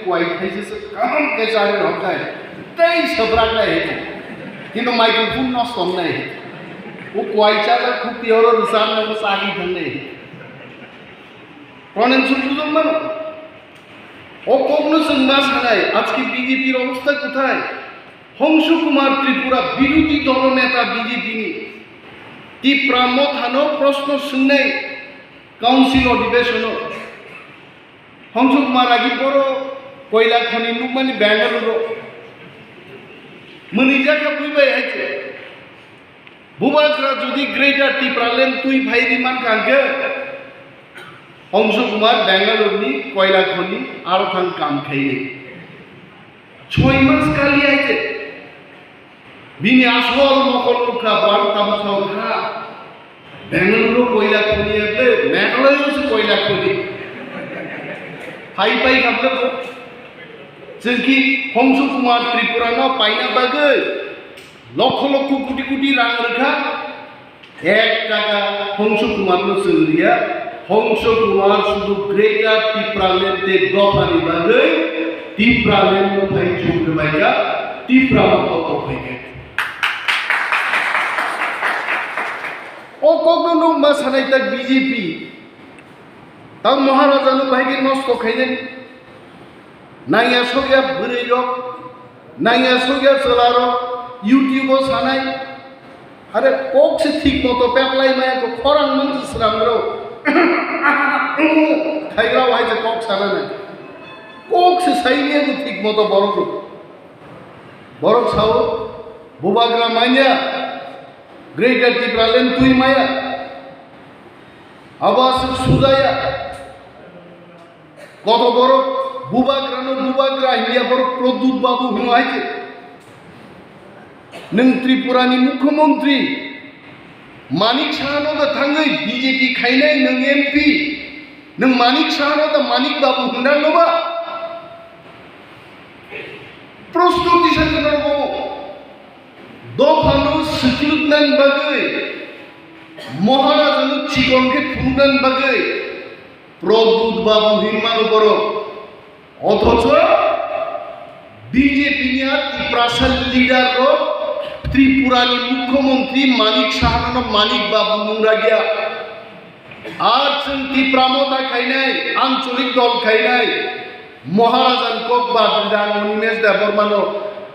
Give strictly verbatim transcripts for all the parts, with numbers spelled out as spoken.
Kwai khaisa se kaham khe chari rok khai. Tei sabrak nai hai. Kintu microphone no som nai hai. O kwai chajak khuk tiyoro rwchar na bo chagi thang nai. Pronen sujujok mano. O kokno chwng ma sanai, ajke B J P rok obostha kwthai. Hongshu Kumar Tripura birodhi dolo neta B J P ni. Tipra mothano proshno swngnai council odibeshono. Hongsuk Maragi boro koila khoni nukmani Bengaluru. Mwnwijak kha bui bai hai se. Bubagra jodi Greater Tipraland twi phai ri man kha hwnkhe, Hongsuk Kumar Bengaluru ni koila khoni aro thang kam khaini. Choi mas kali hai se. Bini asol mokol nukha, bo ang tabuk sao kha. Bengaluru koila khoni ble, Meghalaya se koila khoni. Hai pai kha ble bo. Chwng ki Hongsuk Kumar Tripura no paina bagwi lokho lokho koti koti rang rwkha. Ek taka Hongsuk Kumar no chwng liya, Hongsuk Kumar sudu Greater Tipraland tei dophani bagwi Tipraland no phai chwng rwbaikha, Tipra no kok phaikha. O kokno nuk ma sanai tak B J P. Tang Maharaja no bahai khe nosto khainani. Nangya sokya bwrwi rok, nangya sokya chwla rok YouTube o sanai. Are kok se thik moto peplai maya ko khorang mang se sram rok. Khaigra wahai se kok sana nai. Kok se sai niya ko thik moto borok rok. Borok sao bubagra manya. Greater Tipraland twi maya. Abo aswk sujaya. Koto borok bubagrano bubagra hinya borok Pradyut Babu hino hai khe. Nwng Tripurani Mukhyamantri Manik Sahano da thangwi B J P khainai nwng M P. Nwng Manik Sahano da Manik Babu hwnrang no ba? Prosto tisa jora bobo. Dophano swklugnani bagwi, Maharajano chikon khe phunuknani bagwi Pradyut Babu hinmano borok. Othocho B J P ni a Tiprasa leader rok Tripura ni Mukhyamantri Manik Sahano Manik Babu mung ragya. Ar chwng Tipra motha khainai, ancholik dol khainai, Maharajan kok badri rang Animesh Debbarmano,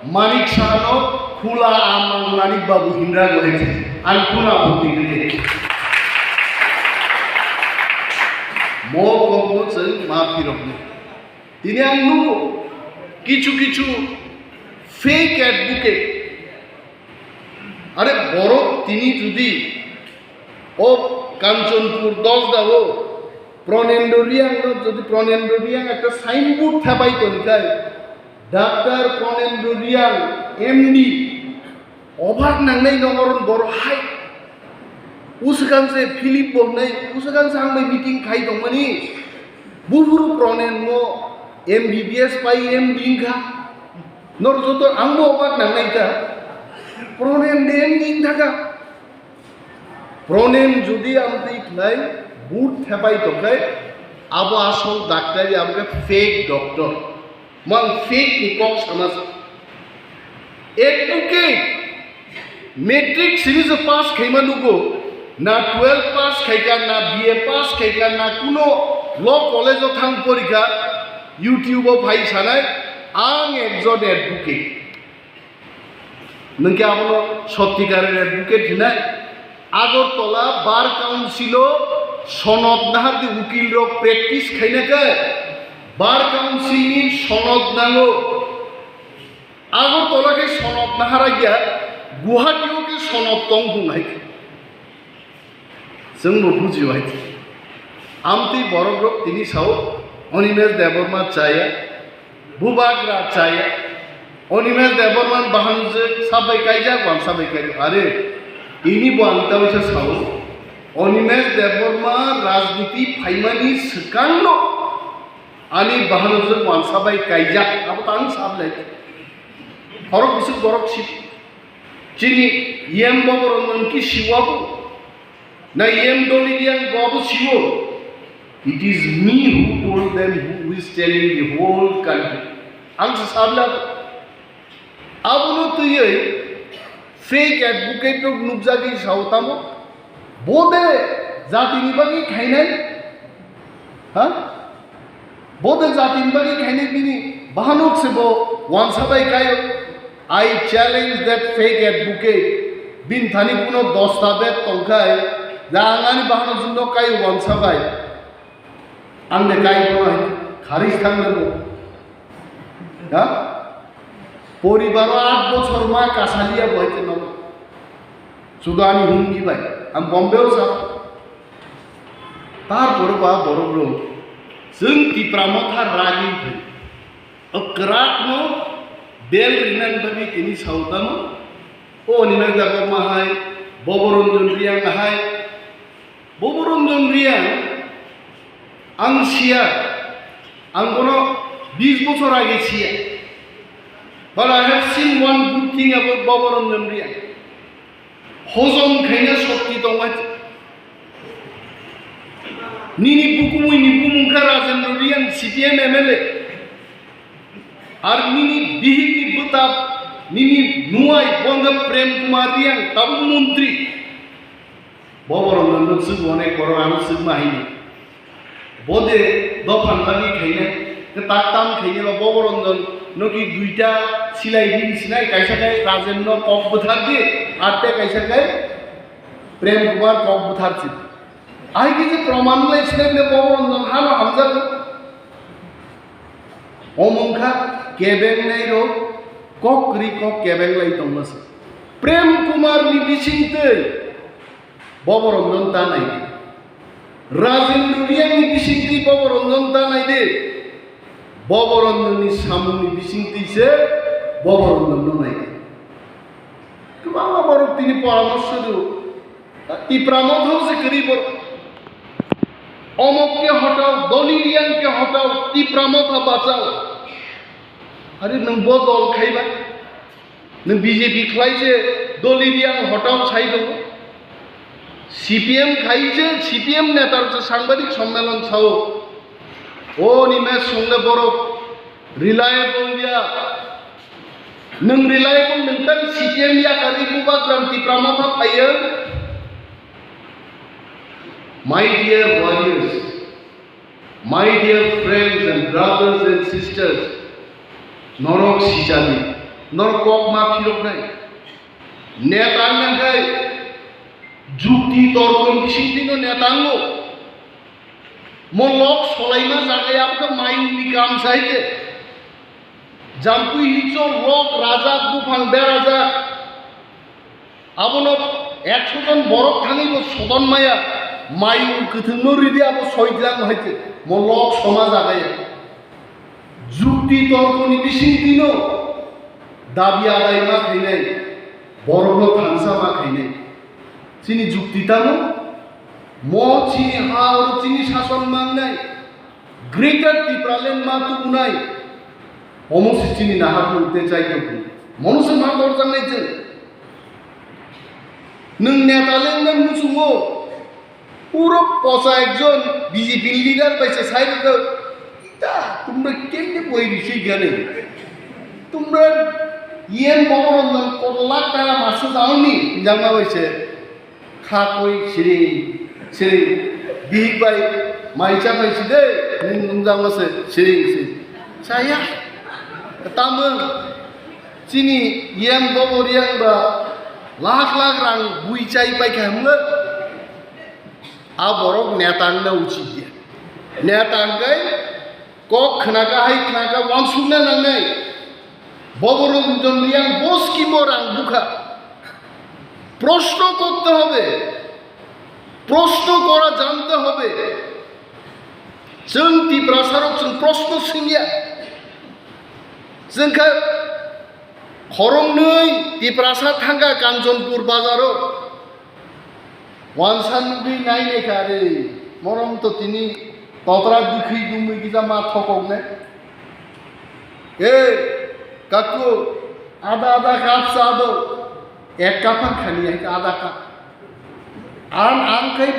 Manik Sahano khula amang Manik Babu hinra go hai se, ang khuna bhakti gri. Mo kokno chwng ma phirokno. Tini ang nugo, kichu kichu fake advocate. Are borok tini jodi o Kanchanpur Dosda o Pranendra Reang no jodi Pranendra Reang ekta signboard thepai toni khai, Doctor Pranendra Reang M D, obak nangnai no oron boro hai. Uswkang se Philip bo hnai, uswkang se ang bai meeting khai tongmani. Buphuru Pronen mo M B B S pai M D wngkha. Nor joto ang bo obak nangnai ta. Pronen de M D wngkha ka. Pronen jodi amtwi khlai, board thepai tongkhai, abo asol doctor, abo khe fake doctor. Mang fake ni kok sana sa. Advocate, matric simi se pass khaima nugo, na twelve pass khaika, na B A pass khaika, na kuno law college o thang porikha, YouTube o phai sanai, ang ekjon advocate. Nwng khe abono sottikarer advocate hinai? Agartala Bar Council o sonod nahar di ukil rok practice khaina khe Bar Council ni sonod nango. Agartala khe sonod nahar ya, Guwahati o khe sonod tong hwnai. Chwngbo bujio hai. Amtwi borok rok tini sao, Animesh Debbarma chaya, Bubagra chaya, Animesh Debbarma bahanjwk sabai kaijak, wan sabai kaijak. Are, ini bo ang tawi sa sao, Animesh Debbarma rajniti phaimani swkangno ani bahanjwk wan sabai kaijak, abo tang sablai. Khorok bisuk borok si, chini yem boborok nwng ki siwa bo. Na yem doli yang bo abo siwo. It is me who told them who Who is telling the whole country? Ang se sabla abono twiwi fake advocate rok nukjagwi sao tamo? Bo de jatini bagwi khainai? Ha? Bo de jatini bagwi khainai bini bahanok se bo wansa bai kaio. I challenge that fake advocate. Bin thani kuno dosta bed tongkhai, ja ang ani bahanok jwngno kaio wansa bai. Ang de kai bono hai kharis thang de bo. Ha? Poribaro aat bochor ma kasaliya bo hai no. Sudo ani humki bai. Ang Bombay o sa. Tarpore ba borok rok. Chwng Tipra Motha ragi thai. O kwrak no bel rinani bagwi tini sautano. O ni nang jago ma hai. Boboronjon Riyang hai. Boboronjon Riyang, ang siya, ang bono bis bochor age siya. But I have seen one good thing about Boboronjon Riyang. Hojom khaina shokti tongma. Nini bukumui ni bumung kha Rajendra Riyang, C P M M L A. Ar nini bihik ni bwtap, nini nuai bo wngkha Prem Kumar Riyang, tabuk montri. Boboronjon no swk onek borok ano swk ma hini. Bo de dophan bagwi khainai, kwtak tam khainai ba Boboronjon no ki duita silai di sinai, kaisa khe Rajen no kok bwthar di, ar tei kaisa khe Prem Kumar kok bwthar si. Ai khe je proman lai sinai ne Boboronjon hano hamjak. Omo wngkha kebengnai rok kok kwrwi kok kebeng lai tongma se. Prem Kumar ni bisingtwi Boboronjon ta nai di. Rajendra Riyang ni bisingtwi Boboronjon ta nai di. Boboronjon ni samung ni bisingtwi se Boboronjon no nai di. Kwbangma borok tini poramorsho rw. Tipra Motha se kwrwi borok. Omok ke hotao, Doli Riyang ke hotao, Tipra Motha bachao. Are nwng bo dol khaiba? Nwng B J P khlai se Doli Riyang hotao sai tongo. C P M khai se, C P M netar se sangbadik sommelon sao. O ni mes songle borok reliable ya. Nwng reliable nwng tang C P M yakarwi bubagram Tipra Motha phaiyo. My dear warriors, my dear friends and brothers and sisters, norok sijani, norok kok ma phiroknai. Neta wngna khe jukti torkon bisingtwino neta wngo. Mo lok solaima jaga ya abokhe mayungni kam sai khe. Jampui hinso lok rajak buphang berajak. Abono ekso jon borok thangwibo sodon maya, mayung kwthwngno ridi abo soijlang hai khe. Mo lok soma jaga ya. Jukti torkoni bisingtwino dabi adai ma khainai, borokno thansa ma khainai. Chini jukti tamo? Mo chini ha oro chini sason mangnai. Greater Tipraland ma tubunai. Omo se chini naharmung tei chaitokmung. Mono se ma dorjaknai chwng. Nwng neta le wngna muchungo. Puro posa ekjon B J P leader bai se sai rwkha, "Ita, tumra kemne boi risi gane? Tumra yen boboron nang kor lakh taka masa jaoni," hinjakma bai se. Kha koi siring, siring. Bihik bai, mai cha bai si de, nwng nungjakma se, siring, siring. Chaya. Tamo, chini yen bobo riyang ba, lakh lakh rang bui chai pai kha hwnwi. A borok neta wngna uchit ya. Neta wngkhe kok khnaka hai khnaka wansukna nangnai. Boboronjon Riyang bo scheme o rang bukha. Proshno korte hobe. Proshno kora jante hobe. Chwng Tiprasa rok chwng proshno swngya. Chwng khe khoroknwi Tiprasa thangkha Kanchanpur bazaro. Wansa nugwi nainai kha re, morom to tini totra dukhi dumwi kisa ma thokok ne. E, kaku, ada ada cup cha do, ek cup an khani hai ada cup. An an khai,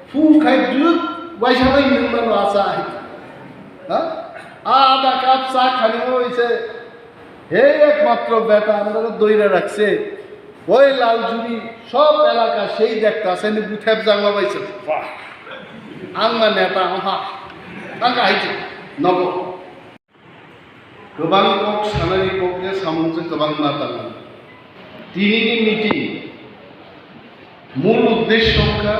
phu khai duk, waisa bai nung mano asa hai. Ha? আধা কাপ চা খানি হয়েছে। হে একমাত্র বেটা আমরা তো দইরা রাখছে। ওই লালজুরি সব এলাকা সেই দেখতে আসেনি বুথের জামা পাইছে। বাহ। আংমা নেতা হা। টাকা আইছে। নগদ। Kwbang kok sanani kok je samung je kwbang ma tango. Tinini meeting mul uddesho wngkha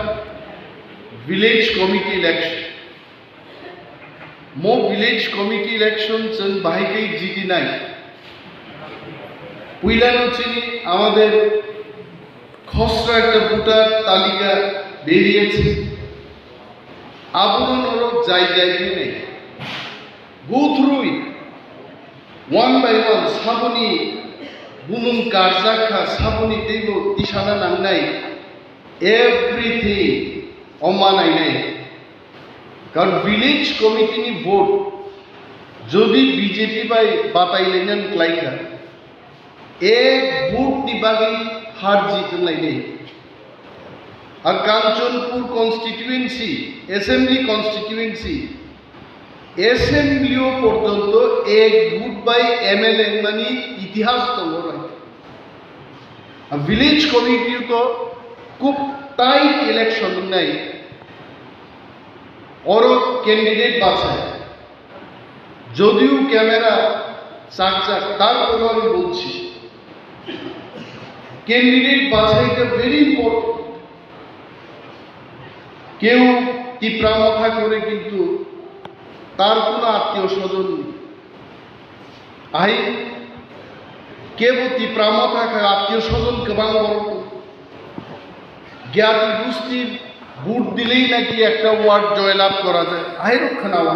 village committee election. Mo village committee election chwng bahai khe jitinai. Puilano chini amader khosra ekta voter talika beriyese. Abono norok jai jai khe nai. Go through it. One by one, saboni bumung karjak kha, saboni teibo tisana nangnai. Everything oma nainai. Karon village committee ni vote jodi B J P bai batai lainan klaikha, ek vote ni bagwi har jit wng lainai. Ar Kanchanpur constituency, assembly constituency, assembly o porjonto ek vote bai M L A wngmani itihas tongo rai. Village committee to khub tight election wngnai. Oro candidate bachai. যদিও ক্যামেরা চাকচাক, তারপরেও আমি বলছি, ক্যান্ডিডেট বাছাইটা very important. কেউ তিপ্রা মাথা করে, কিন্তু তার কোনো আত্মীয় স্বজন নেই। Ai, kebo tipra motha kha, attiyo sojon kwbang borok tongo. Gyati gusti vote dilei naki ekta ward joy lab kora jai, ahairok khwnawa.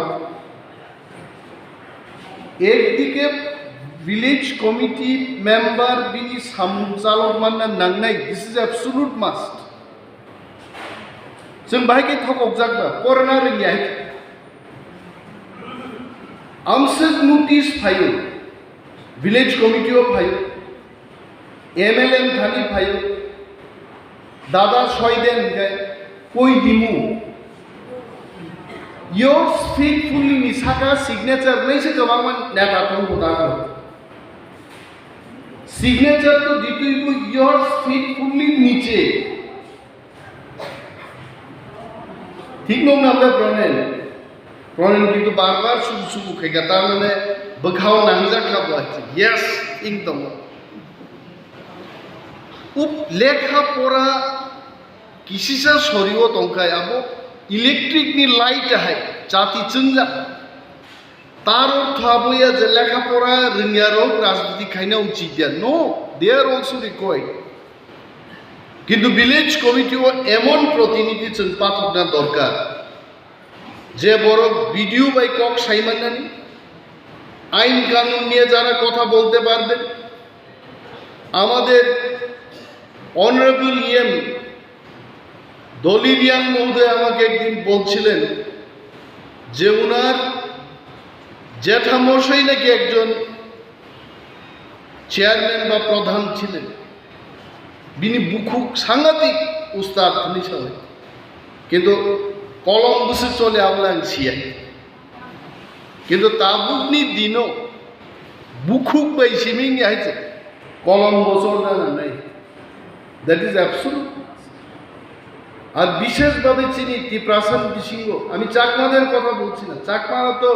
Ekdike village committee member bini samung chalok manna nangnai, this is absolute must. Chwng bahai khe thokokjak ba, porana rwngya hai khe. Amswk notice phaio, village committee o phaio, M L A thani phaio, dada soi den hwnkhe koi dimu. Yours faithfully ni saka signature naise kwbangma neta tongo da. Signature to ditwi bo yours faithfully niche. Thik nong na ble Pronen? Pronen kintu bar bar sugu sugu khaika, tar mane bwkhao nangjak kha bo achi. Yes, thik tongo. Up lekha pora kisisa sorio tongkai abo electric ni light hai chati chwngjak. Tar ortho abo ya je lekha pora rwngya rok rajniti khaina uchit ya. No, they are also required. Kintu village committee o emon protinidhi chwng pathokna dorkar, je borok B D O bai kok sai mannani, ain kanun niye jara kotha bolte parben. Amader honorable E M Doli Riang mohoday amake ekdin bolchilen je unar jethamosai naki ekjon chairman ba pradhan chilen, bini bukhuk sangatik ustad hinwi sawi, kintu kolom bwswk chole abole ang siya. Kintu tabukni dino bukhuk bai simi wngya hai se kolom bochorna nangnai. That is absolute. আর বিশেষভাবে চিনি তিপ্রাসান বিসিংহ, আমি চাকমাদের কথা বলছি না, চাকমারা তো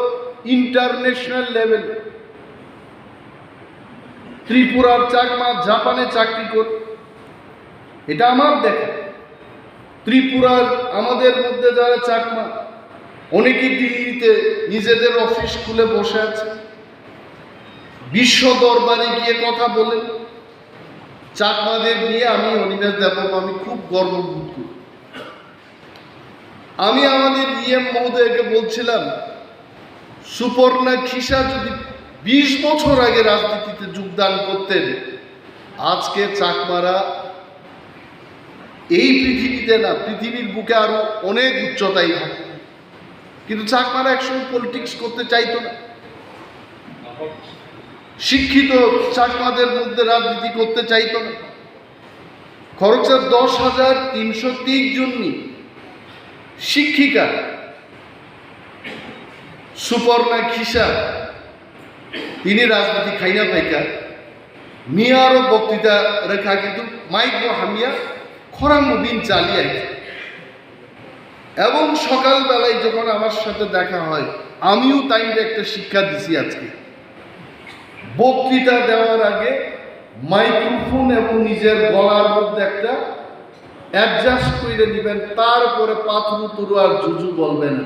ইন্টারন্যাশনাল লেভেল। ত্রিপুরার চাকমা জাপানে চাকরি করে, এটা আমার দেখা। ত্রিপুরার আমাদের মধ্যে যারা চাকমা, অনেকে দিল্লিতে নিজেদের অফিস খুলে বসে আছে, বিশ্ব দরবারে গিয়ে কথা বলেন। চাকমাদের নিয়ে আমি, অনিমেষ দেববর্মা, আমি খুব গর্ববোধ করি। আমি আমাদের ইএম মহোদয়কে বলছিলাম, সুপর্ণা খিসা যদি বিশ বছর আগে রাজনীতিতে যোগদান করতেন, আজকে চাকমারা এই পৃথিবীতে না, পৃথিবীর বুকে আরো অনেক উচ্চতায় থাকত। কিন্তু চাকমারা একসময় পলিটিক্স করতে চাইতো না, শিক্ষিত চাকমাদের মধ্যে রাজনীতি করতে চাইতো না। খরকচার দশ হাজার তিনশো তেইশ জননি শিক্ষিকা Suporna Khisa, tini rajniti khaina phaikha, miyaro boktita rwkha, kintu mic bo hamya, khorang bo bini chaliya. এবং সকালবেলায় যখন আমার সাথে দেখা হয়, আমিও তাইকে একটা শিক্ষা দিছি আজকে। বক্তৃতা দেওয়ার আগে মাইক্রোফোন এবং নিজের গলার মধ্যে একটা অ্যাডজাস্ট করে নেবেন, তারপরে পাথরু তরু আর জুজু বলবেন।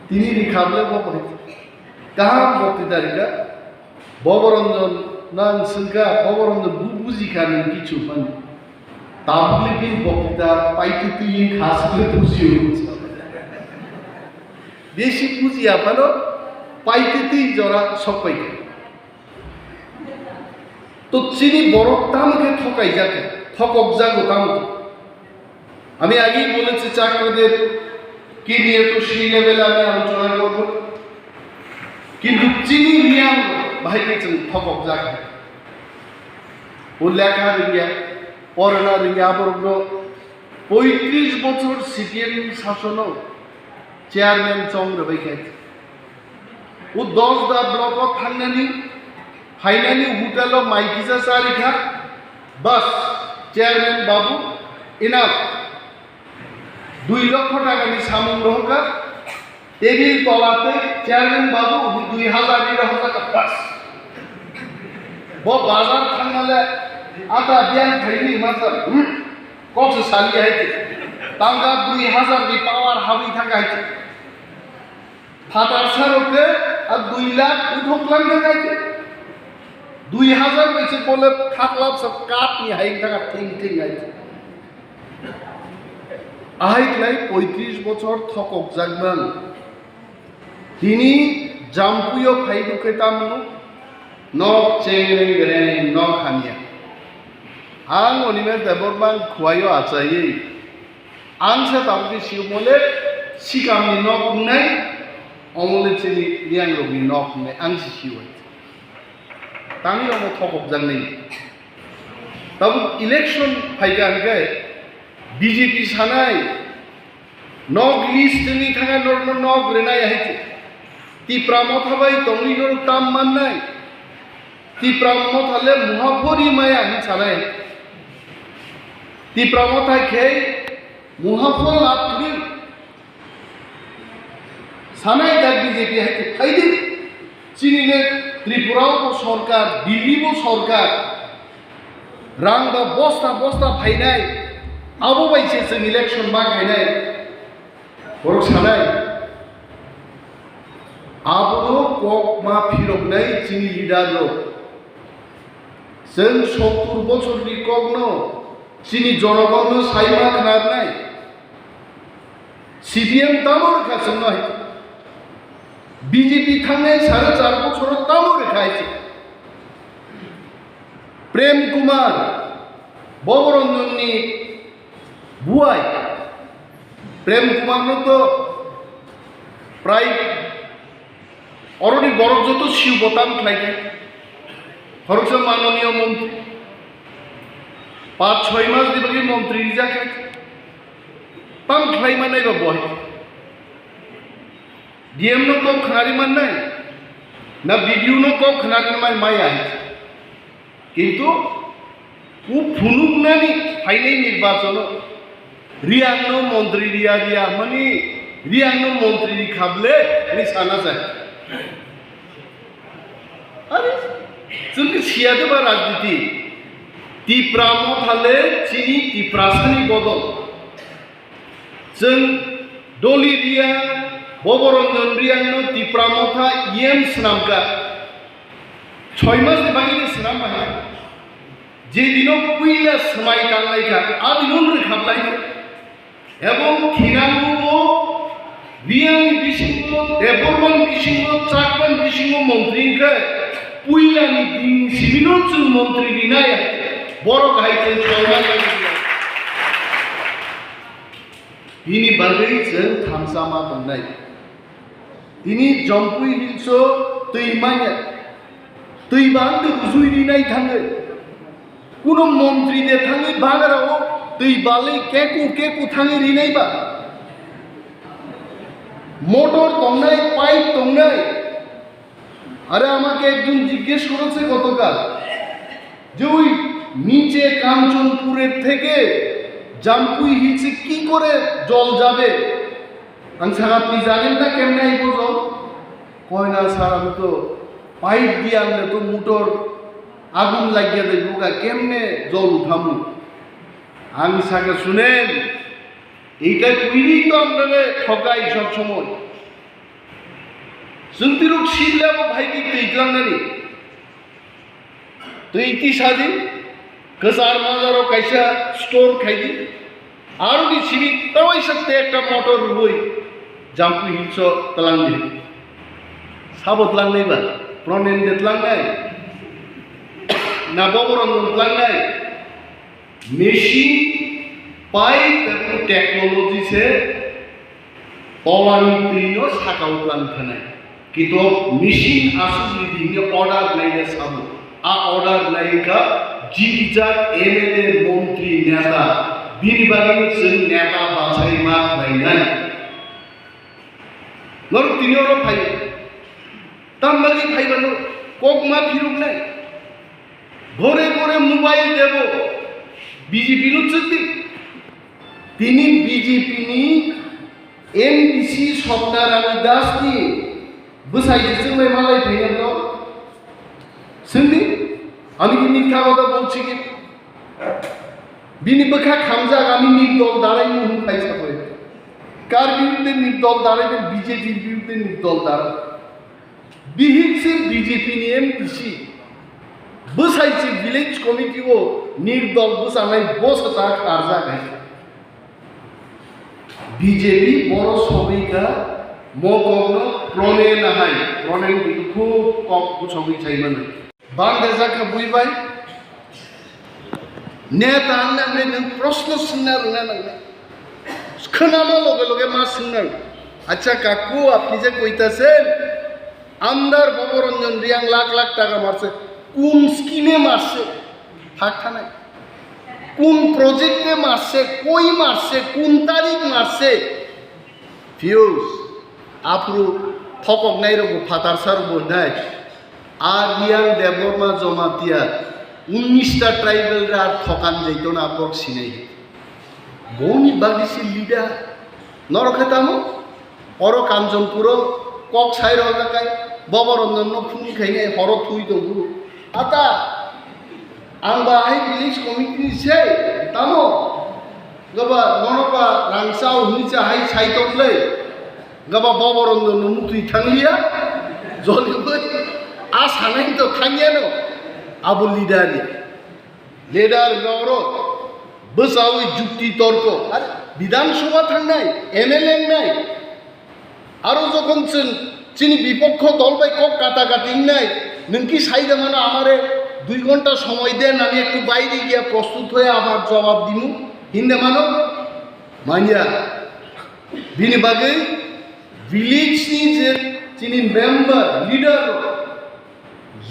Tini ni kable bo bai kaham bokti darika. Boboronjon nang sengka, Boboronjon bu buji kha nang kichu mani. Tabuk le bini bokti da paitwi twi khas le buji o. Besi buji aphano paitwi twi jora sok pai kha. তো চিনি বড় তামুকে ঠকাই যাকে, ঠকক যাগো তামুকে। আমি আগেই বলেছি চাকরিদের কি নিয়ে তো সেই লেভেলে আমি আলোচনা করব। কিন্তু চিনি নিয়াম ভাই কিছু ঠকক যাকে। ও লেখা রিঙ্গা, পড়না রিঙ্গা, আবার পঁয়ত্রিশ বছর সিপিএম শাসনও চেয়ারম্যান চং রেবাই খাইছে। O Dasda block o thangnani, phainani hotel o mai kisa charikha, bas, chairman babu, enough. Dui lokho takani samung rohorkha, table tola tei chairman babu dui hazar ni rohorkha, bas. Bo bazar thangnale ata biyan khaini masa, hmm, kokse sali hai te. Tangka dui hazar ni power habwi thangka hai te. Phatar sarokhe a dui lakh uthok lang thang hai te. Dui hazar bai se bole khaklap sa kap ni hai thang thing thing hai te. Ahai khlai poitris bochor thokok jaknang. Tini Jampuio phaidu khe tamno nok chengreng bereng nok hamya. Ang Animesh Debbarma ang khuaio achaiwi. Ang se tabukhe sio mole sikamni nok wngnai, omole chini riyangrokni nok wngnai ang se sio hai. Tangwi omo thokokjaknai. Tabuk election phaikha hwnkhe B J P sanai nok list wngwi thangkha norokno nok rwnai hai khe. Tipra motha bai tongwi norok tam mannai. Tipra motha le muha phori maya hin sanai. Tipra motha khe muha phol lab kwrwi. Sanai da B J P hai khe phaidi. Chini le Tripura o bo sorkar, Delhi bo sorkar. Rang ba bosta bosta phainai. Abo bai se chwng election ma khainai. Borok sanai. Abono kok ma phiroknai chini leader rok. Chwng sottur bochorni kokno chini jonogonno sai ma khnarnai. C P M tamo rwkha chwngno hai. B J P thangnai sare char bochoro tamo rwkha hai. Prem Kumar, Boboranjanni buai. Prem Kumar no to prai oroni borok joto siu bo tam khlai khe. Khoroksa manoniyo montri. Paanch choi mas ni bagwi montri rijak khe. Tam khlai manai ba bo hai. D M no kok khnari mannai. Na B D O no kok khnari mai maya hai. Kintu o phunuknani phainai nirbachono Riyangno montri riya riya mani Riyangno montri ri khable ni sana jai. Are, chwng khe siya de ba rajniti. Tipra motha le chini Tiprasani bodol. Chwng Doli Riyang, Boboranjan Riyangno Tipra motha E M swnamkha. Choi mas ni bagwi ni swnam bai. Je dino puila swmai tanglai kha, a dino rwkhablai kha. Ebong thinango bo Riyang ni bisingo, Debbarma ni bisingo, Chakma ni bisingo montri wngkhe puila ni din simino chwng montri rinai borok hai chwng choi mas bai. Bini bagwi chwng thansa ma tongnai. Tini Jampui Hills o twi manya. Twi bang de rujui rinai thangwi. Kuno montri de thangwi bagra o twi balwi keku keku thangwi rinai ba. Motor tongnai, pipe tongnai। আরে, আমাকে একজন জিজ্ঞেস করেছে গতকাল যে ওই নিচে কাঞ্চনপুরের থেকে জাম্পুই হিলসে কি করে জল যাবে। আমি সারা, তুই জানেন না কেমনে আইব জল? কয় না স্যার, আমি তো পাইপ দিয়ে আনলে তো মোটর আগুন লাগিয়ে দেবো, কেমনে জল উঠামু? আমি সাকে শুনেন, এইটা তৈরি তো আমরা ঠকাই সব সময়। Chwng tirok sibla bo phai di twi tlangnani. Twi tisadi kwchar majaro kaisa store khaidi. Aroni simi tawaisa te ekta motor rwui Jampui Hills o twlangdi. Sabo twlangnai ba? Pronen de twlangnai? Na Boboron de twlangnai? Machine, pipe ebong technology se tolani twino sakao tlang thanai. Kitok machine aswk ridi hwnwi order naina sabo. A order naikha jirijak M L A, montri, neta, bini bagwi chwng neta bachai ma khlainai. Norok tini oro phai. Tambagwi phaiba norok kok ma phiruknai. Gore gore mobile debo. B J P no chwkdi. Tini B J P ni M D C Swapna Rani Das ni bwsai se chwngbai malai phaiya no. Swngdi, ani ki mikha hoda bolchi ki. Bini bwkha khamjak, ani nirdol darai mung hwn khai sakoi. Kar birudde nirdol darai, B J P birudde nirdol darai. Bihik se B J P ni M D C, bwsai se village committee o nirdol bwchanai bosa ta kharjak hai. B J P boro sogwi kha, mo kokno Pronen hai, Pronen kintu khub kok bwsogwi sai mano. Bang de jak kha bui bai. Neta wng nangnai, nwng proshno swngna rwna nangnai. Khwnama loge loge ma swngna rw. Acha kaku, apni je koita sen, amdar Boboranjan Reang lakh lakh taka marse, kun scheme e marse, thak thanai. Kun project e marse, koi marse, kun tarik marse. Fuse, aphuru thokoknai rokbo phatarsa rokbo wngnai. A Reang Debbarma Jamatia unnish ta tribal ra thokan jaito na borok sinai. Boni bagwi se leader. Norok khe tamo? Oro Kanchanpuro kok sai rok kai, Boboranjan no phone khainai horo thui tong phuru. Ata, ang ba hai village committee ni se, tamo? Gaba, nono ba rang chao hwnwi cha hai sai tong le. Gaba Boboranjan no mukti thangliya. Joli bai. A sanai to thangya no. Abo leader ya. Leader rok bwchawi jukti torko. Ar Bidhan Sabha thangnai, M L A wngnai. Aro jokhon chwng chini bipokho dol bai kok kata kati wngnai, nwng ki sai da mano amare dui ghonta somoy den, ami ektu baire giya prostut hoye amar jawab dimu, hinde mano? Manya. Bini bagwi village ni je chini member, leader rok,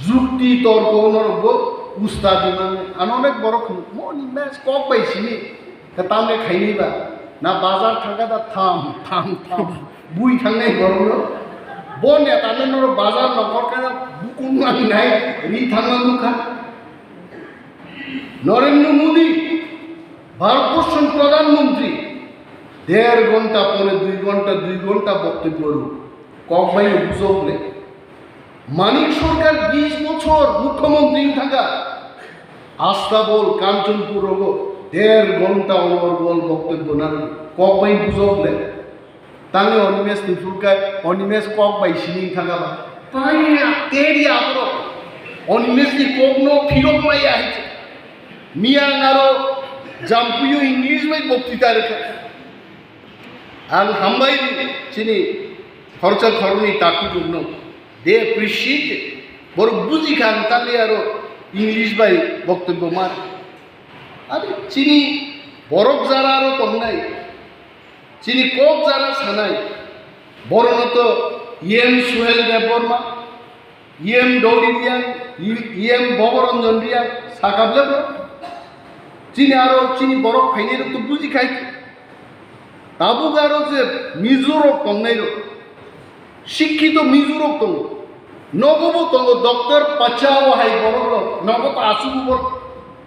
jukti torko norok bo usta di mane. Ano onek borok hwn, moni mes kok bai sini. Ka tamne khaini ba. Na bazar thangka da tham, tham, tham. Bui thangnai borok no. Bo neta no norok bazar nokor ka bukung nangnai, ri thangma nukha. Narendra Modi, Bharatborsho ni Pradhan Mantri, der ghonta, pone dui ghonta, dui ghonta boktobyo rw. Kok bai no bujok le. Manik Sarkar bish bochor mukhyamantri wng thangkha. Astabol, Kanchanpur rogo der ghonta onor bol boktobyo narwk. Kok bai bujok le. Tangwi Animesh ni phuru khe Animesh kok bai sini thangkha ba. Tangwi teri aborok. Animesh ni kok no phirok maya hai. Miyang aro Jampuio English bai boktita rwkha. Ang hambai ri chini khoroksa khoroknwi takhuk rokno. They appreciate it. Borok buji kha ang tangwi aro English bai boktobyo mar. Aro chini borok jara aro tongnai. Chini kok jara sanai, borono to E M Suhel Debbarma, E M Dolly Reang, E M Boboranjan Reang, sakable bo. Chini aro chini borok phainai rok to buji khai. Tabuk aro je Mizo rok tongnai rok, Sikkito Mizurok tongo. Nogo bo tongo, Doctor Pachao hai borokrok. Nogo to asugubor.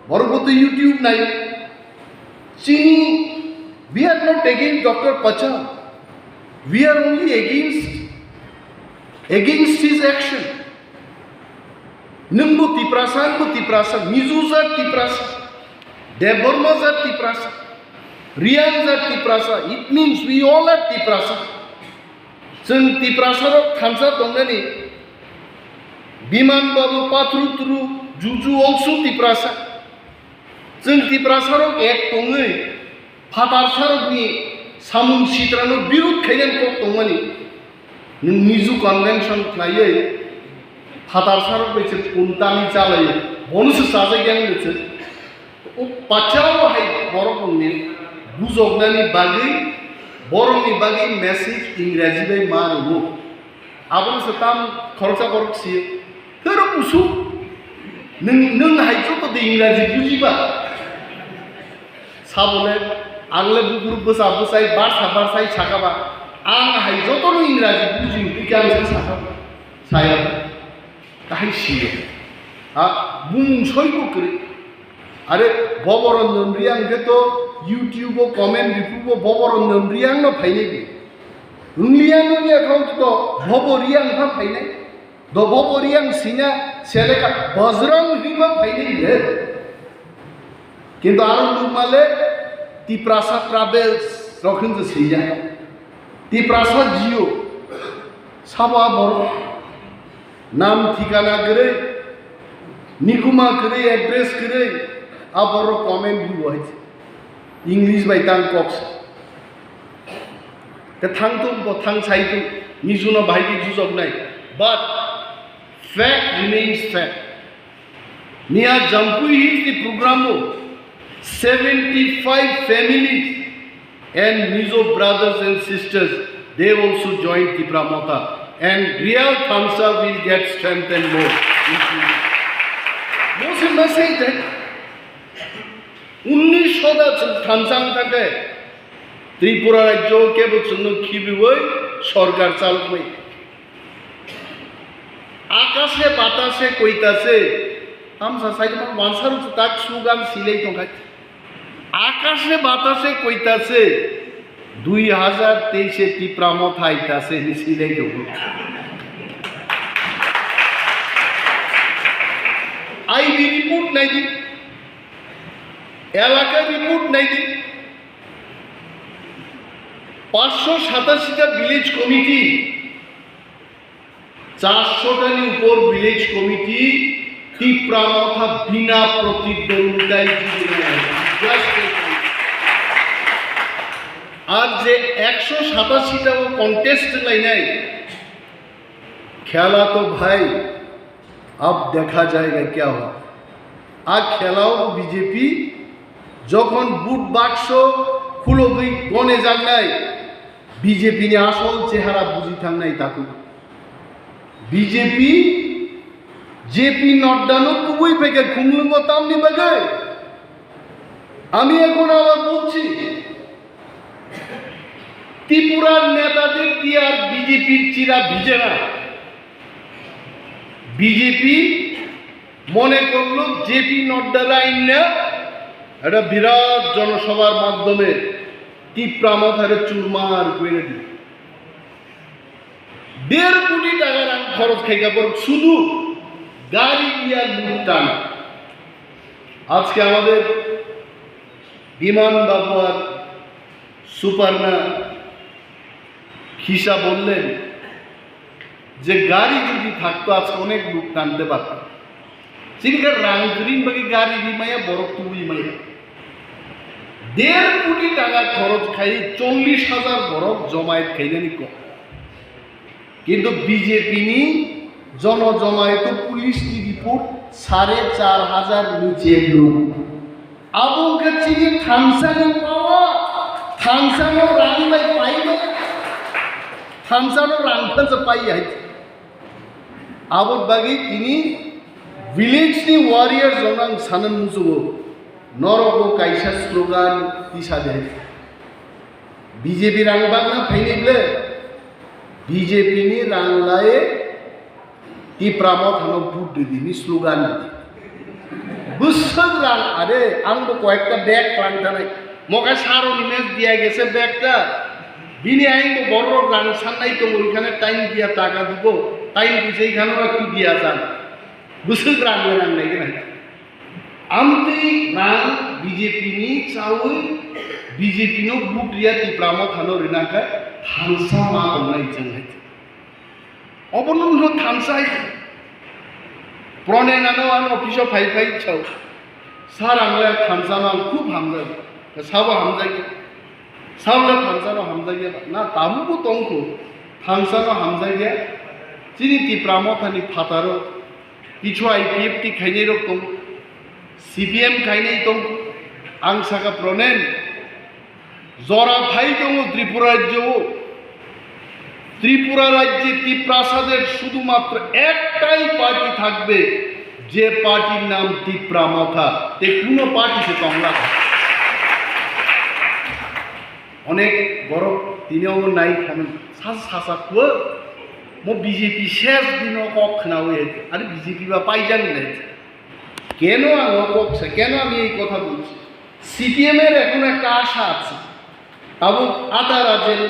Borok bo to YouTube nai. Chini, we are not against Doctor Pachao. We are only against, against his action. Nwng bo Tiprasa, ang bo Tiprasa, Mizo jat Tiprasa, Debbarma jat Tiprasa, Riang jat Tiprasa, it means we all are Tiprasa. Chwng Tiprasa rok thansa tongnani, Biman Babu, Pathru Turu, Juju also Tiprasa. Chwng Tiprasa rok ek tongwi phatar sarokni samung sitrano birud khainani kok tongmani. Nwng Mizo convention khlaiwi phatar sarok bai se kuntani chalaiwi bono se chajak yang se. O Pachao hai borok ni bujoknani bagwi, borokni bagwi message Ingraji bai ma rwo. Abono se tam khoroksa borok si. Tero kusu. Nwng, nwng hai joto de Ingraji bujiba. Sabole, ang le bukur bwsa bwsai, barsa barsai sakaba. Ang hai joto no Ingraji buji, twi khe ang sa sakaba. Saya. Kahai siyo. Ha, bumung soibo kwrwi. Are, Boboranjan Reang khe to YouTube o comment riphubo Boboranjan Reang no phainai di. Wngya nini account to Bobo Reang pha phainai. Do Bobo Reang sina seleka Bajrang hima phainai le. Kintu aro nukma le Tiprasa Travels rok hinwi swijak. Tiprasa Jio. Sabo a borok. Nam thikana kwrwi, nikuma kwrwi, address kwrwi, a borok comment rwo hai. English bai tang kok sa. Te thang tung bo thang sai tung, Mizo no bahai khe jujok nai. But fact remains fact. Miya Jampui Hills ni program o seventy-five families and Mizo brothers and sisters, they also joined Tipra Motha. And Reang Thansa will get strengthened more. Mo se message de. Unnish sho da chwng thansa wng thang khe Tripura rajyo kebo chwngno khibiwi sorkar chaloknai. Akashe batashe koitashe, tamsa saikhe wansarok tak slogan silei tongkha. Akashe batashe koitashe, dui hajar teishe Tipra Motha itashe hinwi silei tongo. I B report naidi, elaka report naidi, paanch sho satashi ta village committee, চারশো টার উপর village committee Tipra Motha bina protidwonditai jibinai. Just আর যে একশো সাতাশি টা contest লাইনাই, খেলা তো ভাই, আব দেখা যায়গা ক্যা হোতা। আর খেলাও বিজেপি যখন ভোট বাক্স খুলবি গণে যাক নাই, বিজেপি ni আসল চেহারা বুঝি থাংনাই তাকু। BJP JP Nadda no tubui phaikha khumlwngo tamni bagwi. আমি এখন আবার বলছি, ত্রিপুরার নেতাদের দিয়ে আর বিজেপির চিরা ভিজে না। বিজেপি মনে করলো জেপি নাড্ডারে আইন্না একটা বিরাট জনসভার মাধ্যমে তিপ্রা মথারে চুরমার করে দিল। দেড় কোটি টাকা রাং খরচ খাইকা পর শুধু গাড়ি দিয়া লুট টানা। আজকে আমাদের বিমান বাবু আর সুপারনা খিসা বললেন যে গাড়ি যদি থাকতো আজকে অনেক লোক টানতে পারতো। চিন্তা রাং গ্রিন বাকি গাড়ি রিমাইয়া বরফ তুই মাইয়া দেড় কোটি টাকা খরচ খাই চল্লিশ হাজার বরফ জমায়েত খাইলেনি কম। কিন্তু বিজেপি ni জনজমায়েত পুলিশ ni report সাড়ে চার হাজার নিচে লোক। Abo wngkha chini thansani power, thansano rang bai pai maya, thansano rang phansa pai hai. Abo bagwi tini village ni warriors rok ang sana musugo, norok bo kaisa slogan tisa de. B J P rang bagna phainai ble, B J P ni rang lai Tipra Mothano vote ridi ni slogan ridi. Bwswk rang are, ang bo koyekta bag klang tanai. Moka saro ni mes diya gese bag ta. Bini aing bo borok rang sannai tongo, ikhane time diya taka dibo. Time buise ikhano ektu diya jan. Bwswk rang rang nai gana. Amtwi rang B J P ni chawi B J P no vote riya Tipra Mothano rina khe thansa ma tongnai chwng hai. Obono no thansa hai. Pronenano ano office o phai phai chao. Sir ang le thansa no ang khub hamjai. Sabo hamjai. Sabo le thansa no hamjai ya. Na tamu bo tongkho. Thansa no hamjai ya. Chini Tipra Mothani phataro. Kichu I P F T khainai rok tong, C P M khainai tong, ang saka Pronen, jora phai tongo Tripura rajyo o. Tripura rajye Tiprashader shudhumatro ektai party thakbe, je partyr nam Tipra Motha, te kuno party se tongla. Onek borok tini omo nai khaman sasa sasa kuo mo B J P ses dino kok khnawi hai, ani B J P ba paijak nai. Keno ang o kok sa, keno ang ei kotha bolchi? C P M er ekhono ekta asha ache. Tabuk ata rajen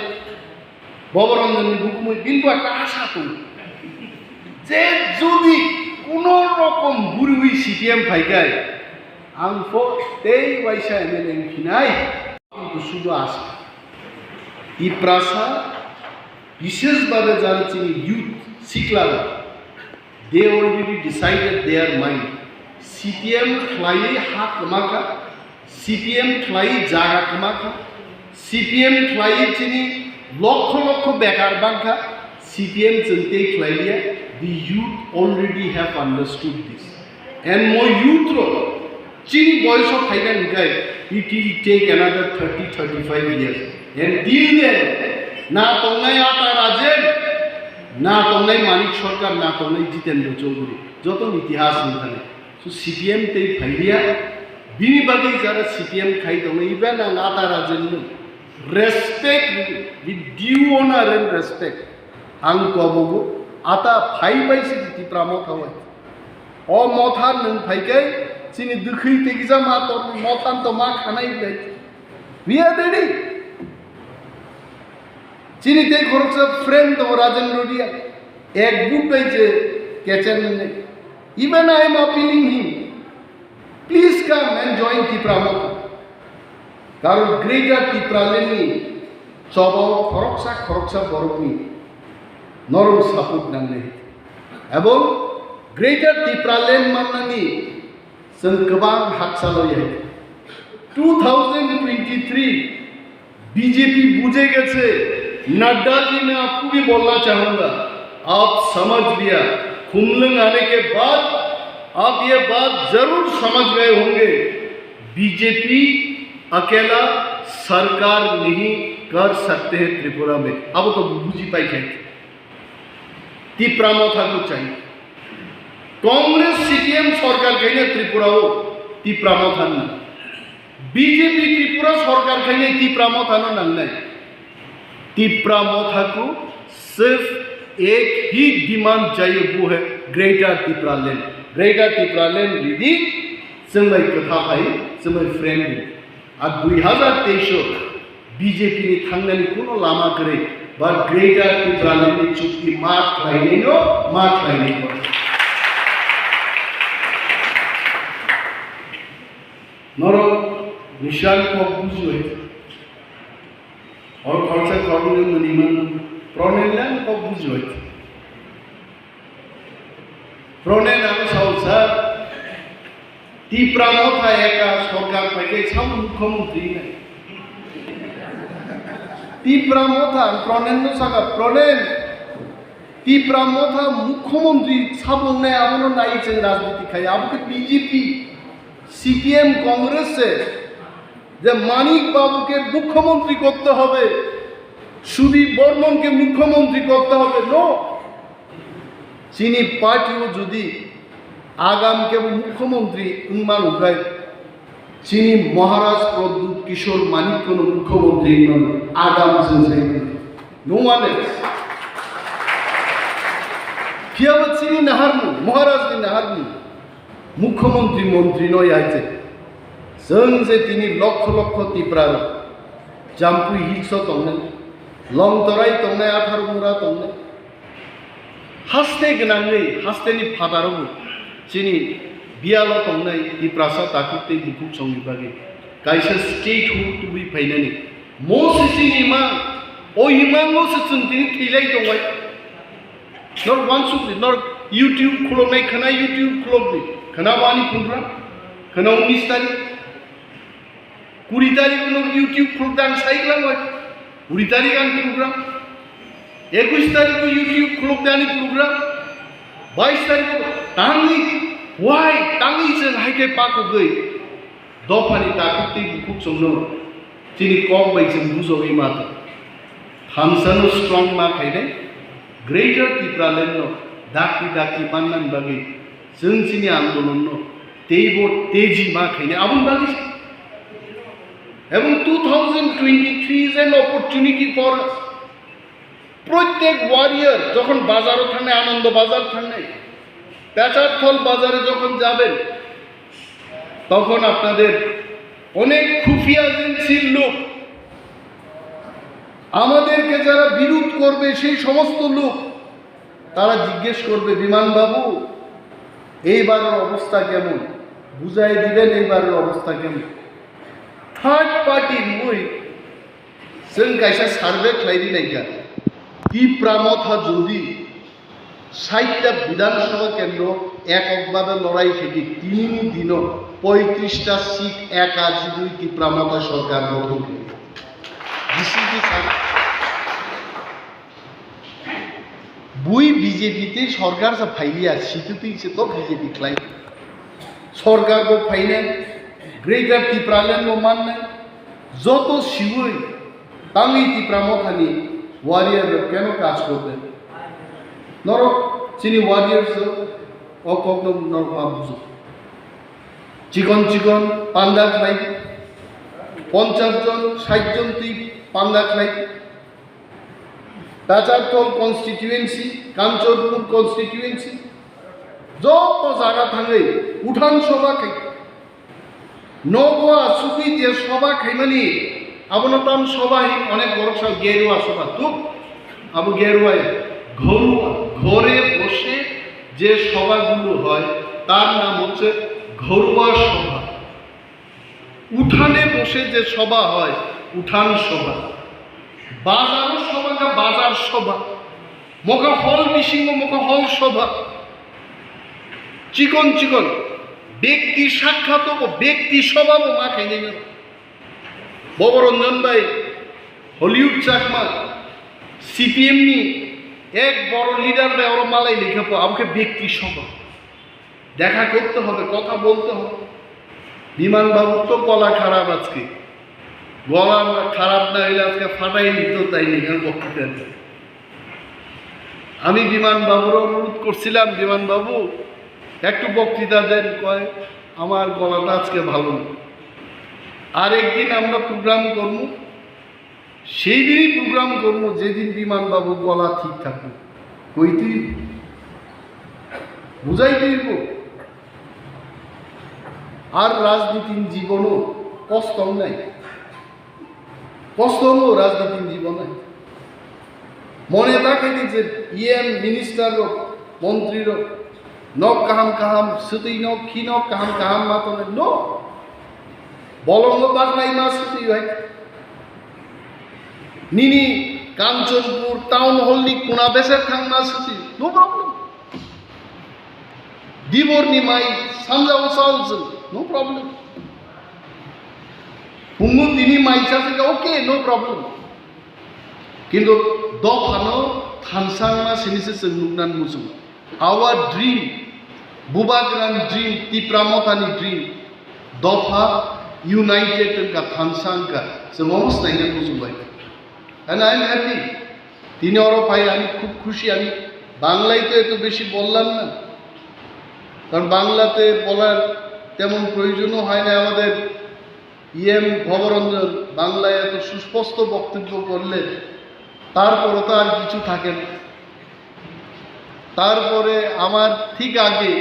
Boboronjonni bukumui binbo ekta asha tongo. Je jodi kuno rokom buriwi C P M phaikai, ang pho tei waisa M L A wngphinai. Sudu asha. Tiprasa, bishesh bhabe jara chini youth, sikla rok, they already decided their mind. C P M khlaiwi ha kwmakha, C P M khlaiwi jaga kwmakha, C P M khlaiwi chini lokho lokho bekar bangkha, C P M chwng tei khlaiya. The youth already have understood this. And mo youth rok chini boyoso phaina hwnkhe, it will take another thirty, thirty-five years. And till then, na tongnai Ata Rajen, na tongnai Manik Sarkar, na tongnai Jitendra Chaudhary, joto itihas wngkha. So C P M tei phailiya, bini bagwi jara C P M khai tongo, even ang Ata Rajen no respect, with due honor and respect, ang kobogo Ata phai bai se Tipra Motha wai. O Motha nwng phaikai chini dwkhwi tei kisa ma tor Motha to ma khanai bai. We are ready. Chini tei khoroksa friend tongo Rajen Rodia. Ek boot bai je kechen nai. Even I am appealing him. Please come and join Tipra Motha. Karon Greater Tipraland ni chobao khoroksa khoroksa borok ni norok support nangnai. Ebong Greater Tipraland mannani chwng kwbang hakchalo ya. Two thousand twenty-three B J P buje geche, Nadda ji, main aapko bhi bolna chahunga, aap samajh liya, Khumlwng aane ke baad aap ye baat zarur samajh gaye honge, B J P akela sarkar nahi kar sakte hai Tripura mein. Abo to buji pai khai. Tipra Motha ko chahiye. Congress C P M sarkar khaina Tripura o Tipra Motha na. B J P Tripura sarkar khaina Tipra Motha no nangnai. Tipra Motha ko sirf ek hi demand chahiye, wo hai Greater Tipraland. Greater Tipraland ridi, chwng bai kwtha phai, chwng bai friend. A dui hazar teis o B J P ni thangnani kuno lama kwrwi, ba Greater Tipraland ni chukti ma khlainai no, ma khlainai no. Norok Nishan kok bujiwi. Or khoroksa khoroknwi mwnwi man Pranil lang kok bujiwi. Pronen ano sao, sir, Tipra Motha eka sorkar paikhe sao mukhyamantri nai. Tipra Motha, ang Pronen no saka, Pronen, Tipra Motha mukhyamantri sabo wngnai, abono nai chwng rajniti khai, abo khe B J P, C P M, Congress se. যে মানিক বাবুকে মুখ্যমন্ত্রী করতে হবে, সুদীপ বর্মনকে মুখ্যমন্ত্রী করতে হবে, no। Chini party o jodi agam kebo mukhyamantri wngmano hwnkhe, chini Maharaj Pradyut Kishore Manik kono mukhyamantri wngmano, agam chwng sai mano. No one else. Phiya bo chini naharmung, Maharajni naharmung, Mukhyamantri, mantrino yaichek. Chwng je tini lokho lokho Tiprarok, Jampui Hills-o tongnai, Longtorai tongnai, Atharmura tongnai, haste gwnangwi, hasteni phataro bo chini biyalo tongnai Tiprasa takhuk tei bukhuk songni bagwi kaisa statehood tubui phainani. Mo se chini mang, o himang mo se chwng tini thwilai tongbai. Nor wansuk di, nor YouTube khuloknai khana YouTube khulok di. Khana bo ani program, khana unis tarik. Kuri tarik no YouTube khulok dan sai lang wai. Kuri tarik ani program. Ekwis tarik no YouTube khulok dan ani program. Bais tarik no tangwi, why tangwi chwng hai khe pakugwi. Dophani takhuk tei bukhuk chwngno chini kok bai chwng bujogwi ma tong. Thansano strong ma khainai, Greater Tipraland no dakti dakti mannani bagwi chwng chini andolon no teibo teji ma khainai. Aboni bagwi se. Ebong two thousand twenty-three is an opportunity for us. প্রত্যেক ওয়ারিয়র যখন বাজারও থাকবে, আনন্দ বাজার থাকবে, পেচারথল বাজারে যখন যাবেন, তখন আপনাদের অনেক খুফিয়া এজেন্সির লোক, আমাদেরকে যারা বিরোধ করবে, সেই সমস্ত লোক, তারা জিজ্ঞেস করবে, "বিমানবাবু, এইবারের অবস্থা কেমন?" বুঝাই দিবেন এইবারের অবস্থা কেমন। থার্ড পার্টি মুই Chwng kaisa survey khlai ri naikha, Tipra Motha jodi saita Bidhan Sabha kendro ekok bhabe lorai khe di, tinini dino poitrishta seat ekajidui Tipra Motha sorkar gothon khe. This is the fact. Bui B J P tei sorkar sa phailiya, sitwtwi se to B J P khlai. Sorkar bo phainai, Greater Tipraland bo mannai, joto siwi tangwi Tipra Mothani warrior rok keno kaj korbe. Norok chini warriors rok o kokno norok ma bujo. Chikon chikon panda khlai, ponchash jon, sait jon twi panda khlai. Tacharthol constituency, Kanchanpur constituency, joto jaga thangwi uthan sobha khai. Nogo asugwi je sobha khaimani, abono tam sobha hin onek borok sa geruwa sobha, thuk? Abo geruwa ya. ঘরোয়া, ঘরে বসে যে সভাগুলো হয়, তার নাম হচ্ছে ঘরোয়া সভা। উঠানে বসে যে সভা হয়, উঠান সভা। বাজারও সভা না, বাজার সভা। Mokha hall bisingo mokha hall sobha. Chikon chikon bekti sakkhato bo, bekti sobha bo ma khainai no. Boboranjan bai, Hollywood Chakma, C P M ni ek boro leader bai oro malai lekha po, abo khe bekti sobha. দেখা করতে হবে, কথা বলতে হবে। বিমান বাবুর তো গলা খারাপ আজকে, গলা না, খারাপ না হইলে আজকে ফাটাই নিত, তাই নিয়ে বক্তৃতা দিতে। আমি বিমান বাবুর অনুরোধ করছিলাম, "বিমান বাবু, একটু বক্তৃতা দেন।" কয়, "আমার গলাটা আজকে ভালো না।" আর একদিন আমরা প্রোগ্রাম করবো, সেই দিনই প্রোগ্রাম করবো, যেদিন বিমান বাবু গলা ঠিক থাকবে। কইতেই বুঝাইতেই হইব। আর রাজনীতির জীবনও কষ্ট নাই, কষ্ট হলো রাজনীতির জীবনে। মনে থাকে যে ইএম মিনিস্টার মন্ত্রীর nok kaham kaham, swtwi nok, khi nok kaham kaham ma tongnai, no. Bolongo baknai ma swtwi hai. Nini Kanchanpur town hall ni kuna beser thang ma swtwi, no problem. Dibor ni mai sanja o chal jwng, no problem. Phungo tini mai chajak, okay, no problem. Kintu dophano thansang ma sini se chwng nuknan muchung. Our dream, Bubagrani dream, Tipra Mothani dream, dopha united wngkha, thansa wngkha, chwng omo swnaina muchung bai. And I am happy. Tini oro phai, ami khub khushi, ami Banglai to eto beshi bollam na. Karon Banglate bolar temon proyojon o hoy na, amader EM Bhabaranjan বাংলায় এত সুস্পষ্ট বক্তব্য করলেন, তারপরও তো আর কিছু থাকে না। তারপরে আমার ঠিক আগে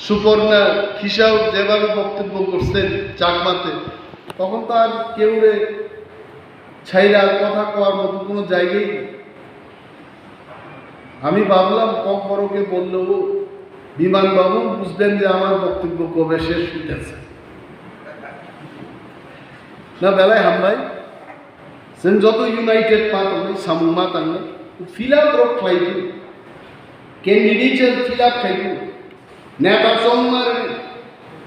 সুপর্ণা খিসাও যেভাবে বক্তব্য করছেন চাকমাতে, তখন তো আর কেউরে ছাইরা কথা কওয়ার মতো কোনো জায়গাই নেই। আমি ভাবলাম, ককবরকে বললেও বিমানবাবু বুঝবেন যে আমার বক্তব্য কবে শেষ হইতেছে। Na belai hambai, chwng joto united ma tongnai, samung ma tangnai, fill up rok khlai di, candidature fill up khai di, neta chongma rwdi,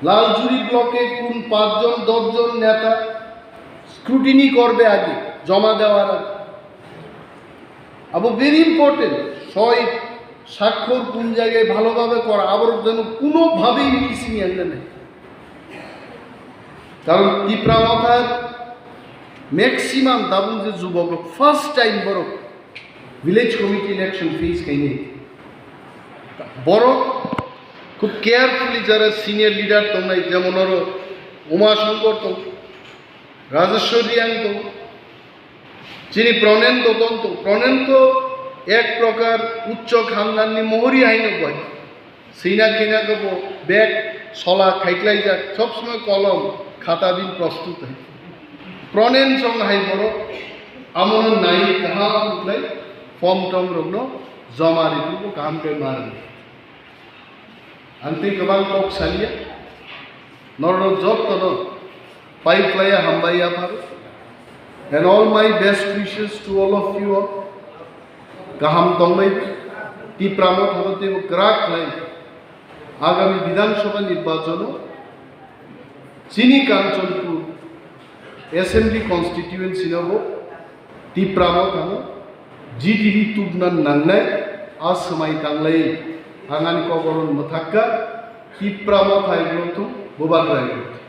Laljuri block-e kun pachjon doshjon neta scrutiny korbe age, joma dewar age. Abo very important, soi স্বাক্ষর কোন জায়গায় ভালোভাবে করা, আবার যেন কোনোভাবেই missing and নেই। কারণ তিপ্রা মথার ম্যাক্সিমাম দাবুন যে যুবক ফার্স্ট টাইম বড় ভিলেজ কমিটি ইলেকশন ফেস খাইনি। বড় খুব কেয়ারফুলি যারা সিনিয়র লিডার tongnai, যেমন আরো উমাশঙ্কর tong, রাজেশ্বর রিয়াং tong, chini প্রণেন দতন tong, প্রণেন তো এক প্রকার উচ্চ খানদাননি মহরি হাইনো bai. Sina kina ko bo bag sola khaiklai jak, সব সময় কলম খাতা bin প্রস্তুত hai. প্রণেন song hai borok, amono nai kaham khlai form tom rokno joma rikhubo kaham khe mar. Ang tei kwbang kok saliya, norok jotono pai khlaiya hambai yapharo. And all my best wishes to all of you all. Kaham tongbai, Tipra Mothano teibo kwrak khlai. Agami Bidhan Sabha nirbachano chini Kanchanpur Assembly Constituency no bo Tipra Mothano G D D tubna nangnai, a swmai tanglai. Ang ani koboron mwthakka, Tipra Motha hai grothung, Bubagra hai grothung.